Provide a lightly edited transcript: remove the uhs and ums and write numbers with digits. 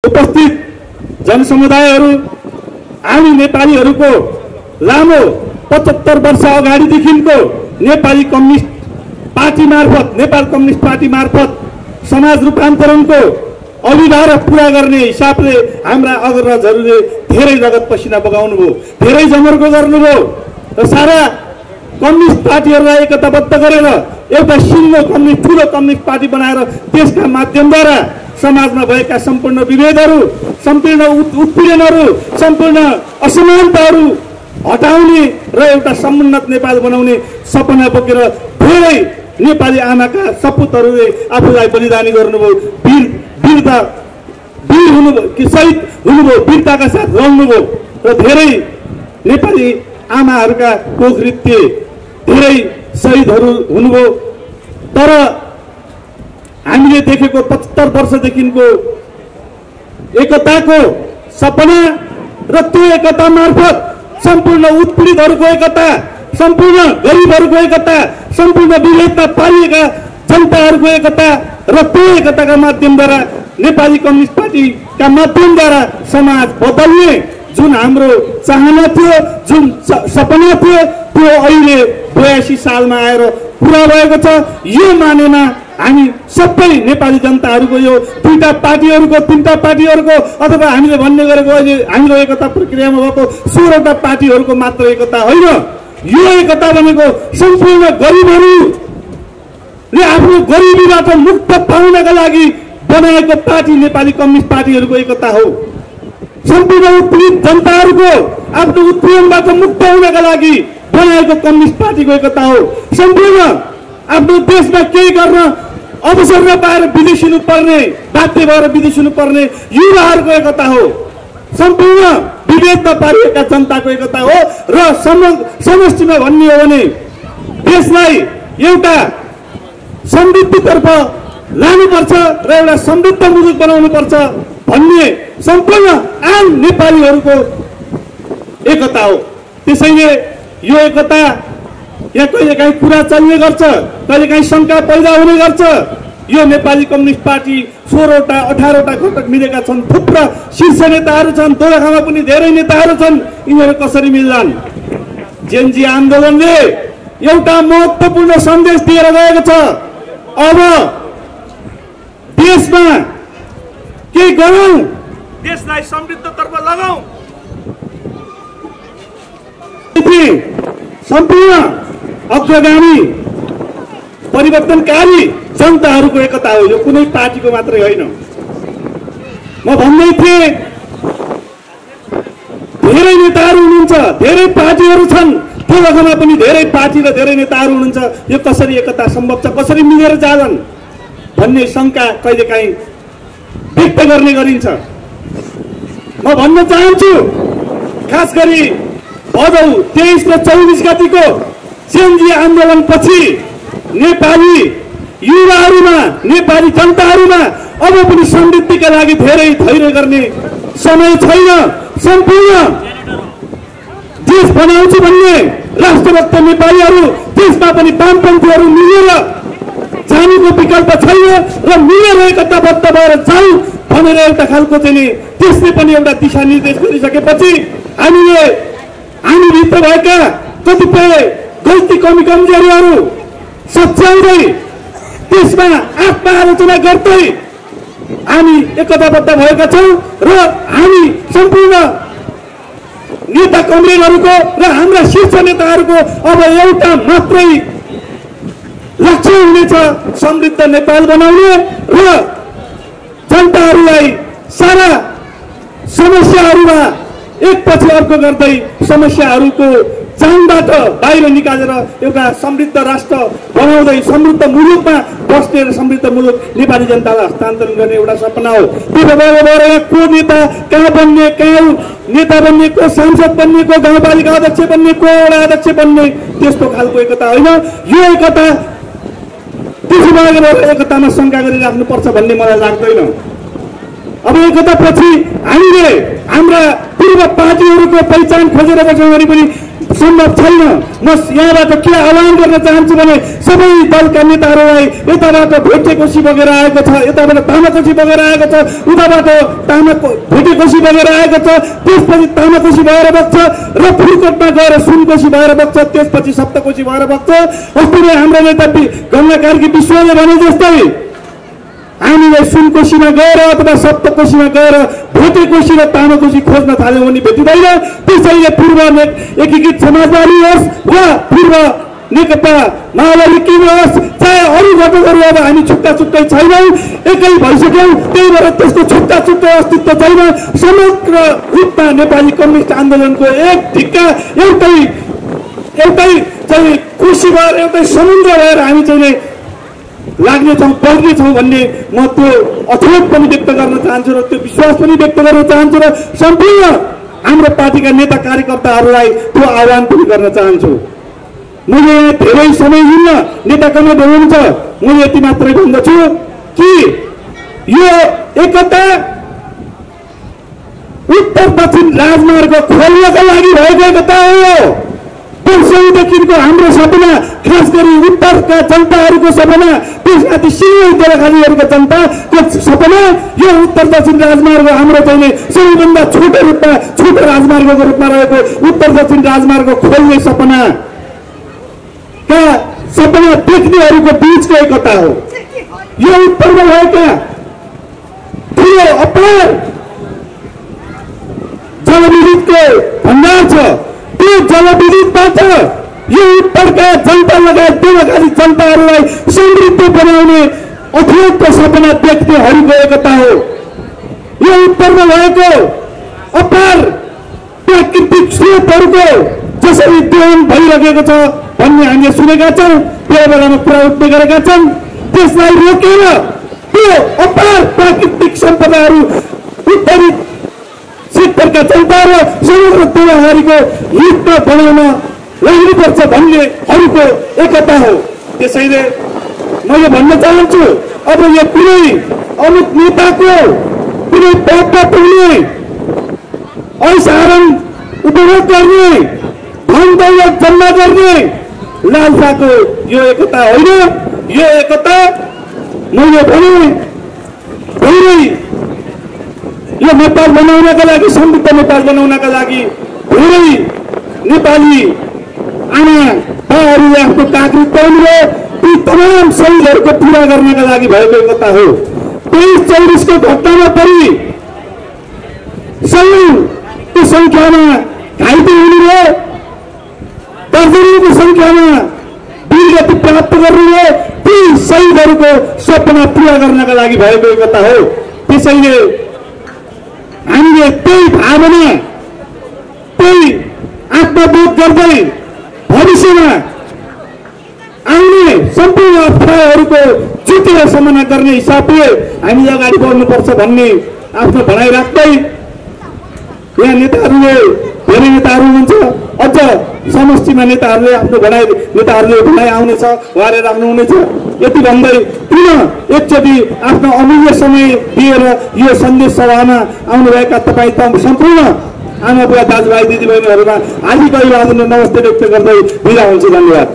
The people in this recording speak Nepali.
उपस्थित जनसमुदायहरू हामी नेपालीहरूको लामो 75 वर्ष अगाडिदेखिको नेपाली कम्युनिस्ट पार्टी मार्फत नेपाल कम्युनिस्ट पार्टी मार्फत समाज रूपान्तरणको अभिभार पूरा गर्ने हिसाबले हाम्रा अग्रजहरूले धेरै रगत पसिना बगाउनुभयो, धेरै जमर्को गर्नुभयो र सारा कम्युनिस्ट पार्टीहरूलाई एकताबद्ध गरेर एउटा सिङ्गो कम्युनिस्ट ठुलो कम्युनिस्ट पार्टी बनाएर त्यसका माध्यमद्वारा समाजमा भएका सम्पूर्ण विभेदहरू, सम्पूर्ण उत्पीडनहरू, सम्पूर्ण असमानताहरू हटाउने र एउटा समुन्नत नेपाल बनाउने सपना बोकेर धेरै नेपाली आमाका सपुतहरूले आफूलाई बलिदानी गर्नुभयो, वीर हुनुभयो कि शहीद हुनुभयो, वीरताका साथ लड्नुभयो र धेरै नेपाली आमाहरूका कोखरित्य धेरै शहीदहरू हुनुभयो। तर हामीले देखेको 75 वर्षदेखिको एकताको सपना र त्यो एकता मार्फत सम्पूर्ण उत्पीडितहरूको एकता, सम्पूर्ण गरिबहरूको एकता, सम्पूर्ण विभेदता पारिएका जनताहरूको एकता र त्यो एकताका माध्यमद्वारा नेपाली कम्युनिस्ट पार्टीका माध्यमद्वारा समाज बदल्ने जुन हाम्रो चाहना थियो, जुन सपना थियो, त्यो अहिले 82 सालमा आएर पुरा भएको छ। यो मानेमा हामी सबै नेपाली जनताहरूको यो दुईटा पार्टीहरूको, तीनटा पार्टीहरूको अथवा हामीले भन्ने गरेको अहिले हाम्रो एकता प्रक्रियामा भएको 16वटा पार्टीहरूको मात्र एकता होइन। यो एकता भनेको सम्पूर्ण गरिबहरूले आफ्नो गरिबीबाट मुक्त पाउनका लागि बनाएको पार्टी नेपाली कम्युनिस्ट पार्टीहरूको एकता हो। सम्पूर्ण उत्पीडित जनताहरूको आफ्नो उत्पीडनबाट मुक्त हुनका लागि बनाएको कम्युनिस्ट पार्टीको एकता हो। सम्पूर्ण आफ्नो देशमा केही गर्न अवसर नपाएर विदेशिनु पर्ने, बाध्य भएर विदेशिनु पर्ने युवाहरूको एकता हो। सम्पूर्ण विभेदमा पारिएका जनताको एकता हो र समष्टिमा भन्ने हो भने देशलाई एउटा समृद्धितर्फ लानुपर्छ र एउटा समृद्ध मुलुक बनाउनुपर्छ भन्ने सम्पूर्ण आम नेपालीहरूको एकता हो। त्यसैले यो एकता यहाँ कहिलेकाहीँ कुरा चल्ने गर्छ, कहिलेकाहीँ शङ्का पैदा हुने गर्छ। यो नेपाली कम्युनिस्ट पार्टी 16वटा 18वटा घटक मिलेका छन्, थुप्रा शीर्ष नेताहरू छन्, दोलखामा पनि धेरै नेताहरू छन्, यिनीहरू कसरी मिल्लान्? जेनजी आन्दोलनले एउटा महत्त्वपूर्ण सन्देश दिएर गएको छ। अब देशमा के गरौँ, देशलाई समृद्धतर्फ लगाऊ। सम्पूर्ण अग्रगामी परिवर्तनकारी जनताहरूको एकता हो, यो कुनै पार्टीको मात्रै होइन। म भन्दै थिएँ धेरै नेताहरू हुनुहुन्छ, धेरै पार्टीहरू छन्, दोलखामा पनि धेरै पार्टी र धेरै नेताहरू हुनुहुन्छ। यो कसरी एकता सम्भव छ, कसरी मिलेर जालान् भन्ने शङ्का कहिलेकाहीँ व्यक्त गर्ने गरिन्छ। म भन्न चाहन्छु खास गरी भदौ 23 र 24 गतिको जेनजी आन्दोलनपछि नेपाली युवाहरूमा, नेपाली जनताहरूमा अब पनि समृद्धिका लागि धेरै धैर्य गर्ने समय छैन। सम्पूर्ण देश बनाउँछु भन्ने राष्ट्रभक्त नेपालीहरू, देशमा पनि वामपन्थीहरू मिलेर जानुको विकल्प छैन र मिलेर एकताबद्ध भएर जाऊ भनेर एउटा खालको चाहिँ त्यसले पनि एउटा दिशा निर्देश गरिसकेपछि हामीभित्र भएका कतिपय गल्ती कमी कमजोरीहरू सच्याउँदै त्यसमा आत्मआलोचना गर्दै हामी एकताबद्ध भएका छौँ र हामी सम्पूर्ण नेता कमरेडहरूको र हाम्रा शीर्ष नेताहरूको अब एउटा मात्रै लक्ष्य हुनेछ, समृद्ध नेपाल बनाउने र जनताहरूलाई सारा समस्याहरूमा एकपछि अर्को गर्दै समस्याहरूको जाङबाट बाहिर निकालेर एउटा समृद्ध राष्ट्र बनाउँदै समृद्ध मुलुकमा बस्ने र समृद्ध मुलुक नेपाली जनतालाई हस्तान्तरण गर्ने एउटा सपना हो। त्यो भएर को नेता कहाँ बन्ने, कहाँ नेता बन्ने, को सांसद बन्ने, को गाउँपालिका अध्यक्ष बन्ने, को वडा अध्यक्ष बन्ने, त्यस्तो खालको एकता होइन। यो एकता त्यसो एकतामा शङ्का गरिराख्नुपर्छ भन्ने मलाई लाग्दैन। अब एकतापछि हामीले हाम्रा पूर्व पार्टीहरूको पहिचान खोजेर बस्यौँ भने पनि सम्भव छैन। म यहाँबाट के आह्वान गर्न चाहन्छु भने सबै दलका नेताहरूलाई यताबाट भोटेकोशी बगेर आएको छ, यताबाट तामाकोशी बगेर आएको छ, उताबाट भोटेकोशी बगेर आएको छ, त्यसपछि तामाकोशी भएर बग्छ र फुलकोटमा गएर सुनकोशी भएर बग्छ, त्यसपछि सप्तकोशी भएर बग्छ। अस्ति नै हाम्रो नेता गंगा कार्की विश्वले भने जस्तै हामीले सुनकोशीमा गएर अथवा सप्तकोशीमा गएर भोटेकोशी र तामाकोशी खोज्न थाल्यौँ भने भेटिँदैन। त्यसैले पूर्व एकीकृत समाजवादी होस् वा पूर्व नेकपा माओवादी केन्द्र होस्, चाहे अरू घटकहरू, अब हामी छुट्टा छुट्टै छैनौँ, एकै भइसक्यौँ। त्यही भएर त्यसको छुट्टा छुट्टै अस्तित्व छैन। समग्र रूपमा नेपाली कम्युनिस्ट आन्दोलनको एक ढिक्का एउटै चाहिँ कोशी भएर एउटै समुद्र भएर हामी चाहिँ लाग्नेछौँ, बढ्नेछौँ भन्ने म त्यो अथोट पनि व्यक्त गर्न चाहन्छु र त्यो विश्वास पनि व्यक्त गर्न चाहन्छु र सम्पूर्ण हाम्रो पार्टीका नेता कार्यकर्ताहरूलाई त्यो आह्वान पनि गर्न चाहन्छु। मैले यहाँ धेरै समय लिन्न, नेता कहाँ हुनुहुन्छ, मैले यति मात्रै भन्दछु कि यो एकता उत्तर दक्षिण राजमार्ग खोल्नका लागि भएको एकता हो। वर्षौंदेखिको हाम्रो सपना, खास गरी उत्तरका जनताहरूको सपना, त्यसमाथि सिङ्गै गोर्खालीहरूको जनताको सपना, यो उत्तर दक्षिण राजमार्ग हाम्रो चाहिँ सबैभन्दा छोटो राजमार्गको रूपमा रहेको उत्तर दक्षिण राजमार्ग खोल्ने सपना देख्नेहरूको बीचको एकता हो। यो उत्तरमा भएका ठुलो अपार जलविद्युतको भण्डार छ, त्यो जलविद्युतबाट यो उत्तरका जनता लगायत गोर्खाली जनताहरूलाई समृद्ध बनाउने अथोट सपना देख्नेहरूको एकता हो। यो उत्तरमा भएको अपार प्राकृतिक स्रोतहरूको जसरी दोहन भइरहेको छ भन्ने हामीले सुनेका छौँ, त्यो बेलामा कुरा उठ्ने गरेका छन्। त्यसलाई रोकेर त्यो अपार प्राकृतिक सम्पदाहरू उत्तरी क्षेत्रका जनता र समग्र गोर्खालीको हितमा बनाउन लाग्नुपर्छ भन्नेहरूको एकता हो। त्यसैले मैले भन्न चाहन्छु, अब यो कुनै अमुक नेताको कुनै पदमा पुग्ने, ऐसारण उपभोग गर्ने, धन दौलत जम्मा गर्ने लालसाको यो एकता होइन। यो एकता मैले भने धेरै यो नेपाल बनाउनका लागि, समृद्ध नेपाल बनाउनका लागि धेरै नेपाली आमा बाहरूले आफ्नो काँक्री तोड्नुभयो, ती तमाम शहीदहरूको पूरा गर्नका लागि भएको एकता हो। 23-24को घटनामा पनि सयौंको संख्यामा घाइते हुनुभयो, दर्जनौंको संख्यामा वीरगति प्राप्त गर्नुभयो, ती शहीदहरूको सपना पूरा गर्नका लागि भएको एकता हो। त्यसैले हामीले त्यही भावना, त्यही आत्मबोध गर्दै भविष्यमा आउने सम्पूर्ण अप्ठ्यारोहरूको जितेर सामना गर्ने हिसाबले हामीले अगाडि बढ्नुपर्छ भन्ने आफ्नो भनाइ राख्दै यहाँ नेताहरूले, धेरै नेताहरू हुनुहुन्छ, अझ समष्टिमा नेताहरूले आफ्नो नेताहरूले भनाइ आउनेछ, उहाँले राख्नुहुनेछ। यति भन्दै पुनः एकचोटि आफ्नो अमूल्य समय दिएर यो सन्देश सभामा आउनुभएका तपाईँ सम्पूर्ण आमा बुवा दाजुभाइ दिदीबहिनीहरूमा हार्दिक अभिवादन र नमस्ते व्यक्त गर्दै बिदा हुन्छु। धन्यवाद।